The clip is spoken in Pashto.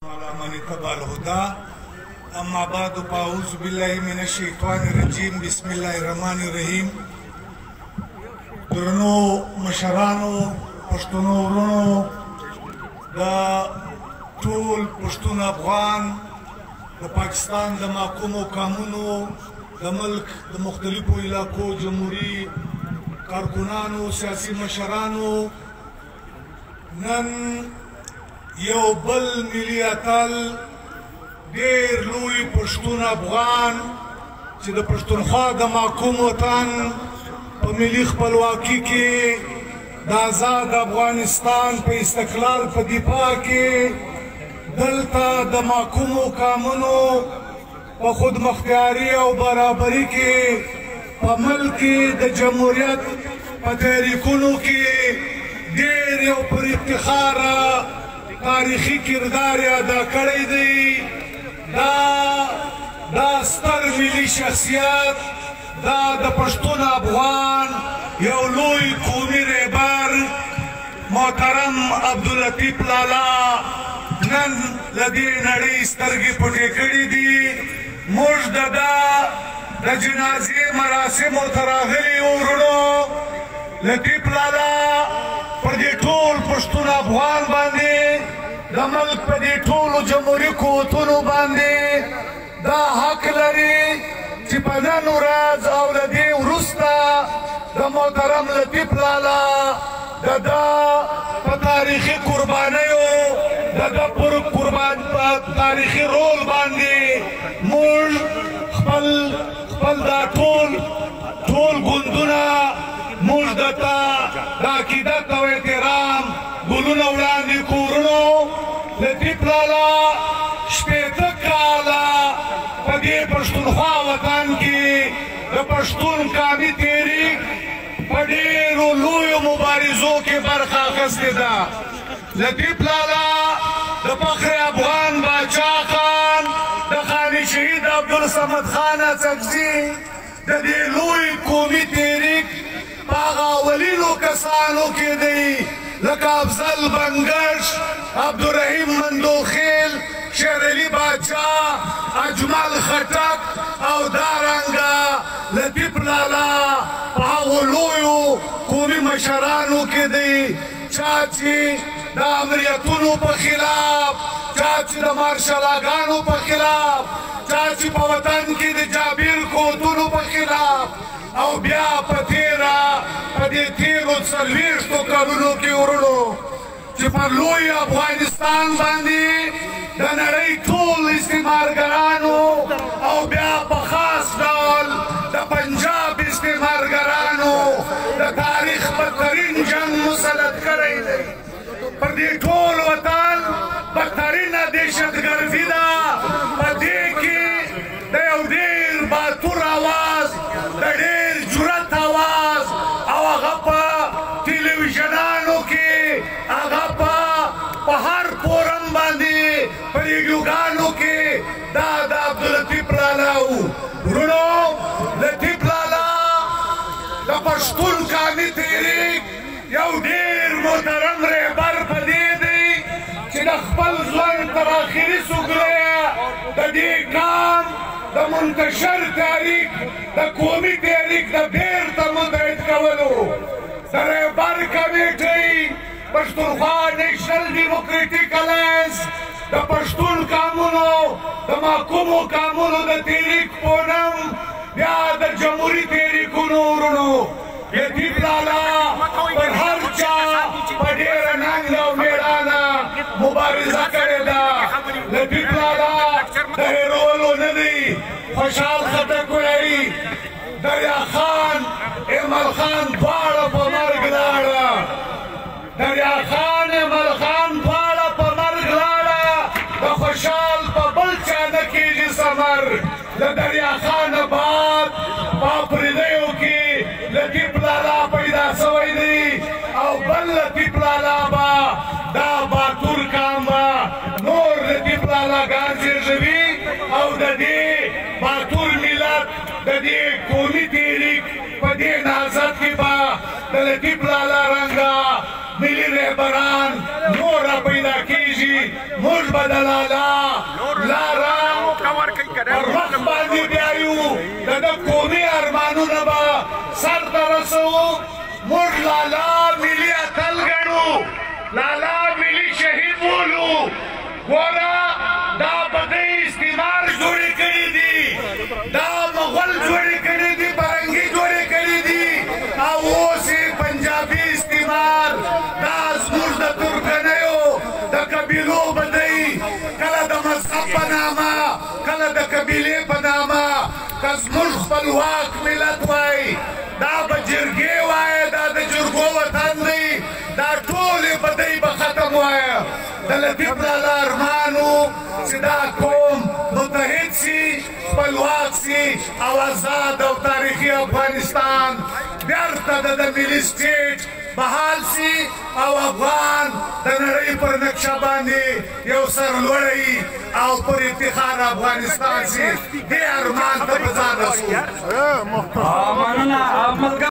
على من اتبع الهدى. اما بعد، فاعوذ بالله من الشیطان الرجیم. بسم الله الرحمن الرحیم. درنو مشرانو، پښتنو ورونو، د ټول پښتون افغان، د پاکستان د محکومو قامونو، د ملک د مختلفو علاقو جمهوري کارکنانو، سیاسي مشرانو، نن یو بل ملي اتل، ډیر لوی پښتون افغان چې د پښتونخوا د محکوم وطن په ملي خپلواکي کې، د آزاد افغانستان په استقلال په دفاع کې، دلته د محکومو قامونو په خودمختیاري او برابري کې، په ملک کې د جمهوریت په تحریکونو کې ډېر یو پر افتخار تاریخي کردار یې ادا کړی دی، دا ستر ملي شخصیت، دا د پښتون افغان یو لوی قومي رهبر محترم عبداللطیف لالا نن له دې نړۍ سترګې پټې کړې دي. موږ د ده د جنازې مراسمو ته راغلي یو. وروڼو، لطیف لالا پر دې ټول پښتون افغان باندې، د ملک په دې ټولو جمهوري قوتونو باندې دا حق لري چې په نن ورځ او له دې وروسته د محترم لطیف لالا د ده په تاریخي قربانیو، د ده پر قربان په تاریخي رول باندې موږ خپل دا ټول ګوندونه موږ ده ته د عقیدت او احترام ګلونه وړاندې کړو. وروڼو، لطیف لالا 60 کاله په دې پښتونخوا وطن کې د پښتون قامي تحریک په ډېرو لویو مبارزو کې برخه اخیستې ده. لطیف لالا د فخر افغان باچا خان، د خان شهید عبدالصمد خان اڅکزي د دې لوی قومي تحریک په هغه اولینو کسانو کې دی، لکه افضل بنګش، عبدالرحیم مندوخیل، شیر علي باچا، اجمل خټک او دارنګه لطیف لالا په هغو لویو قومي مشرانو کې دی چا چې د امریتونو په خلاف، چا چې د مارشالاګانو په خلاف، چا چې په وطن کې د جابر قوتونو په خلاف، او بیا په تیره په دې تیرو 40 کلونو کې، وروڼو، چې پر لوی افغانستان باندې د نړۍ ټول استعمارګرانو او بیا په خاص ډول د پنجاب استعمارګرانو د تاریخ بدترین جنګ مسلط کړی دی، پر دې ټول وطن بدترینه دهشتګردي ده، په دې کې د یو ډېر باتور اواز، د ډېر جرأت اواز، او هغه په ټلویزیونانو کې، هغه په هر فورم باندې، په ریډیوګانو کې، دا د عبداللطیف لالا و. وروڼو، لطیف لالا د پښتون قامي تحریک یو ډېر محترم رهبر په دې دی چې د خپل ژوند تر آخري سوکلیه د دې قام د منتشر تحریک، د قومي تحریک د بیرته متحد کولو، د رهبر کمیټۍ، پښتونخوا نیشنل ډیموکریټیک الاینس، د پښتون قامونو، د محکومو قامونو د تحریک په نوم، بیا د جمهوري تحریکونو، وروڼو، لطیف لالا پر هر چا په ډېره ننګ او مېړانه مبارزه کړې ده. لطیف لالا د هېرولو نه دی. خوشحال خټک وایي، دریا خان، ایمل خان دواړه په مرګ لاړه، دریا خان، ایمل خان دواړه په مرګ لاړه، د خوشحال په بل چا نه کېږي ثمر. له دریا خان بعد په اپریدیو کې لطیف لالا پیدا سوی دی، او بل لطیف لالا به دا باتور کام به نور لطیف لالا ګان زېږوي، او د دې باتور ملت د دې قومي تحریک په دې نهضت کې به د لطیف لالا رنګه ملي رهبران نور را پیدا کېږي. موږ به به د لالا لاره پر وخت باندې بیایو، د ده قومي ارمانونه به سرته رسوو. موږ لالا ملي اتل ګڼو، لالا ملي شهید بولو. ګوره دا بدۍ استعمار جوړې کړي دي، دا مغول جوړې کړي دي، پرنګي جوړې کړي دي، او اوس یې پنجابي استعمار دا زموږ د ترکنیو د قبیلو بدۍ، کله د مذهب په نامه کله د قبیلې په نامه. که زموږ خپلواک ملت وای، دا به جرګې وای، دا د جرګو وطن دی، دا ټولې بدۍ به ختم وای. د لطیف لالا ارمان و چې دا قوم متحد سي، خپلواک سي او آزاد او تاریخي افغانستان بیرته د ملي سټیټ بحال سي او افغان د نړۍ پر نقشه باندې یو سرلوړی او پر افتخار افغانستان سي. دې ارمان ته به ځان رسو. مننه.